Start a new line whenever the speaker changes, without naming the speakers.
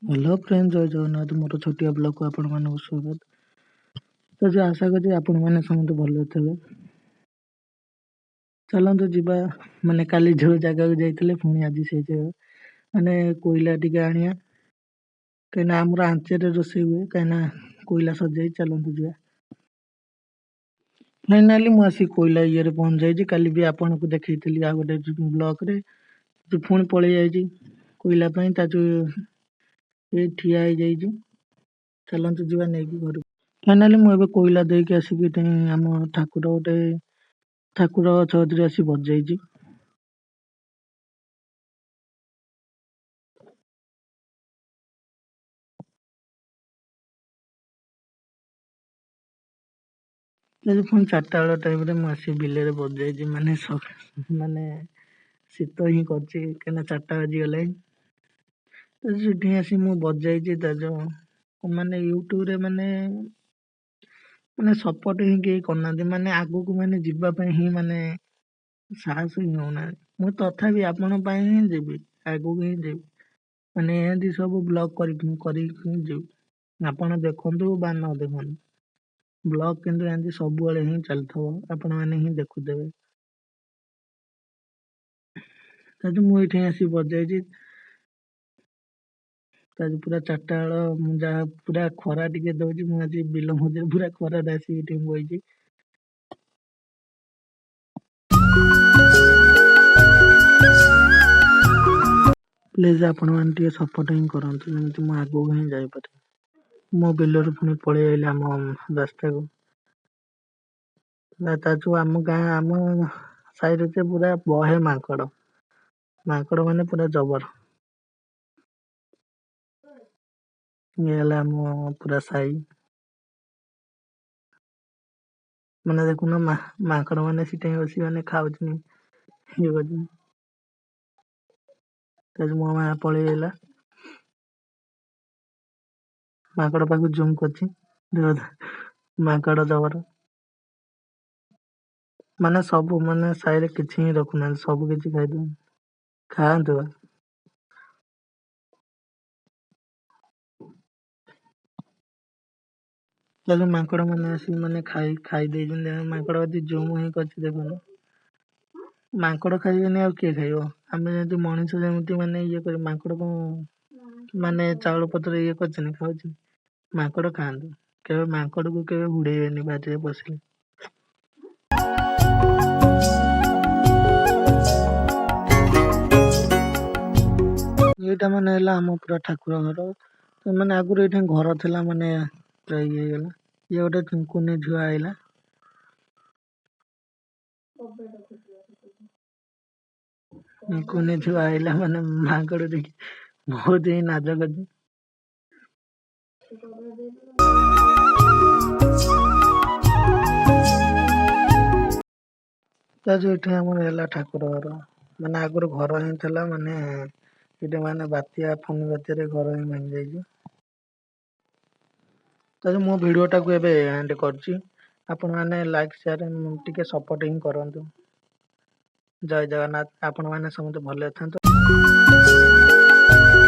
Hello friend, ଜୟ ଜଗନ୍ନାଥ। ମୋର ଛୋଟିଆ ବ୍ଲଗ୍କୁ ଆପଣମାନଙ୍କୁ ସ୍ୱାଗତ। ତ ଯେ ଆଶା କରୁଛି ଆପଣମାନେ ସମସ୍ତେ ଭଲରେ ଥିବେ। ଚାଲନ୍ତୁ ଯିବା, ମାନେ କାଲି ଯେଉଁ ଜାଗାକୁ ଯାଇଥିଲେ ପୁଣି ଆଜି ସେଇ ଜାଗା, ମାନେ କୋଇଲା ଟିକେ ଆଣିବା, କାହିଁକିନା ଆମର ଆଞ୍ଚରେ ରୋଷେଇ ହୁଏ, କାହିଁକିନା କୋଇଲା ସରିଯାଇଛି। ଚାଲନ୍ତୁ ଯିବା। ଫାଇନାଲି ମୁଁ ଆସି କୋଇଲା ଇଏରେ ପହଞ୍ଚି ଯାଇଛି। କାଲି ବି ଆପଣଙ୍କୁ ଦେଖେଇଥିଲି ଆଉ ଗୋଟେ ବ୍ଲଗ୍ରେ। ପୁଣି ପଳେଇ ଯାଇଛି କୋଇଲା ପାଇଁ, ତା ଯେଉଁ ଏ ଠିଆ ହେଇଯାଇଛି। ଚାଲନ୍ତୁ ଯିବା ନେଇକି ଘରକୁ। ଫାଇନାଲି ମୁଁ ଏବେ କୋଇଲା ଦେଇକି ଆସିକି ଏଠି ଆମ ଠାକୁର ଗୋଟେ ଠାକୁର ଗଛ କତିରେ ଆସି ବସିଯାଇଛି। ପୁଣି 4ଟା ବେଳ ଟାଇମ୍ରେ ମୁଁ ଆସି ବିଲରେ ବସିଯାଇଛି। ମାନେ ମାନେ ଶୀତ ହିଁ କରୁଛି, କାହିଁକିନା 4ଟା ବାଜିଗଲାଣି। ତ ସେଠି ଆସି ମୁଁ ବସିଯାଇଛି। ତା ଯେଉଁ ମାନେ ୟୁଟ୍ୟୁବରେ ମାନେ ମାନେ ସପୋର୍ଟ ହିଁ କେହି କରୁନାହାନ୍ତି, ମାନେ ଆଗକୁ ମାନେ ଯିବା ପାଇଁ ହିଁ ମାନେ ସାହସ ହିଁ ହେଉନାହାନ୍ତି। ମୁଁ ତଥାପି ଆପଣଙ୍କ ପାଇଁ ହିଁ ଯିବି, ଆଗକୁ ହିଁ ଯିବି, ମାନେ ଏମିତି ସବୁ ବ୍ଲଗ୍ କରିକି କରିକି ହିଁ ଯିବି। ଆପଣ ଦେଖନ୍ତୁ ବା ନ ଦେଖନ୍ତୁ, ବ୍ଲଗ୍ କିନ୍ତୁ ଏମିତି ସବୁବେଳେ ହିଁ ଚାଲିଥିବ, ଆପଣମାନେ ହିଁ ଦେଖୁଥିବେ। ତାହେଲେ ମୁଁ ଏଇଠି ଆସି ବସିଯାଇଛି। ଆଜି ପୁରା 4ଟା ବେଳ, ମୁଁ ଯାହା ପୁରା ଖରା ଟିକେ ଦଉଛି। ମୁଁ ଆଜି ବିଲ ମଝିରେ ପୁରା ଖରାରେ ଆସିକି ଏଠି ବଇଛି। ପ୍ଲିଜ୍ ଆପଣମାନେ ଟିକେ ସପୋର୍ଟ ହିଁ କରନ୍ତୁ, ଯେମିତି ମୁଁ ଆଗକୁ ହିଁ ଯାଇପାରିବି। ମୋ ବିଲରୁ ପୁଣି ପଳେଇ ଆଇଲି ଆମ ରାସ୍ତାକୁ। ତା ଯୋଉ ଆମ ଗାଁ ଆମ ସାହିରେ ଯେ ପୁରା ବହେ ମାଙ୍କଡ଼, ମାଙ୍କଡ଼ ମାନେ ପୁରା ଜବର। ଇଏ ହେଲା ଆମ ପୁରା ସାହି। ମାନେ ଦେଖୁନ, ମାଙ୍କଡ଼ ମାନେ ସେଠି ବସି ମାନେ ଖାଉଛନ୍ତି, ଇଏ କରୁଛନ୍ତି। ମୋ ମା ପଳେଇ ଆଇଲା ମାଙ୍କଡ଼ ପାଖକୁ, ଜୁମ୍ କରିଛି, ମାଙ୍କଡ଼ ଜବର। ମାନେ ସବୁ ମାନେ ସାହିରେ କିଛି ହିଁ ରଖୁନାହାନ୍ତି, ସବୁ କିଛି ଖାଇଦଉଛନ୍ତି। ଖାଆନ୍ତୁ ବା। ତାହେଲେ ମାଙ୍କଡ଼ ମାନେ ଆସିକି ମାନେ ଖାଇ ଖାଇ ଦେଇଛନ୍ତି। ମାଙ୍କଡ଼ ଯଦି ଜୁମ୍ ହିଁ କରିଛି ଦେଖୁନ। ମାଙ୍କଡ଼ ଖାଇବେନି ଆଉ କିଏ ଖାଇବ? ଆମେ ଯେମିତି ମଣିଷ ଯେମିତି ମାନେ ଇଏ କରି, ମାଙ୍କଡ଼ କଣ ମାନେ ଚାଉଳ ପତ୍ର ଇଏ କରିଛନ୍ତି, ଖାଉଛି। ମାଙ୍କଡ଼ ଖାଆନ୍ତୁ, କେବେ ମାଙ୍କଡ଼କୁ କେବେ ହୁଡ଼େଇବେନି ବାରିରେ ପଶିଲେ। ଏଇଟା ମାନେ ହେଲା ଆମ ପୁରା ଠାକୁର ଘର। ମାନେ ଆଗରୁ ଏଇଠି ଘର ଥିଲା, ମାନେ ପୁରା ଇଏ ହେଇଗଲା। ଇଏ ଗୋଟେ କୁନି ଝିଅ ଆଇଲା, କୁନି ଝିଅ ଆଇଲା, ମାନେ ମାଙ୍କଡ଼ ଦେଖି ବହୁତ ହିଁ ନାଜ କରିଛି। ତା ଯୋଉ ଏଠି ଆମର ହେଲା ଠାକୁର ଘର, ମାନେ ଆଗରୁ ଘର ହିଁ ଥିଲା, ମାନେ ଏଠି ମାନେ ବାତ୍ୟା ଫନି ବାତ୍ୟାରେ ଘର ହିଁ ଭାଙ୍ଗି ଯାଇଛି। ତାହେଲେ ମୋ ଭିଡ଼ିଓଟାକୁ ଏବେ ଏଣ୍ଡ କରୁଛି। ଆପଣମାନେ ଲାଇକ୍ ସେୟାର ଟିକେ ସପୋର୍ଟ ହିଁ କରନ୍ତୁ। ଜୟ ଜଗନ୍ନାଥ। ଆପଣମାନେ ସମସ୍ତେ ଭଲରେ ଥାନ୍ତୁ।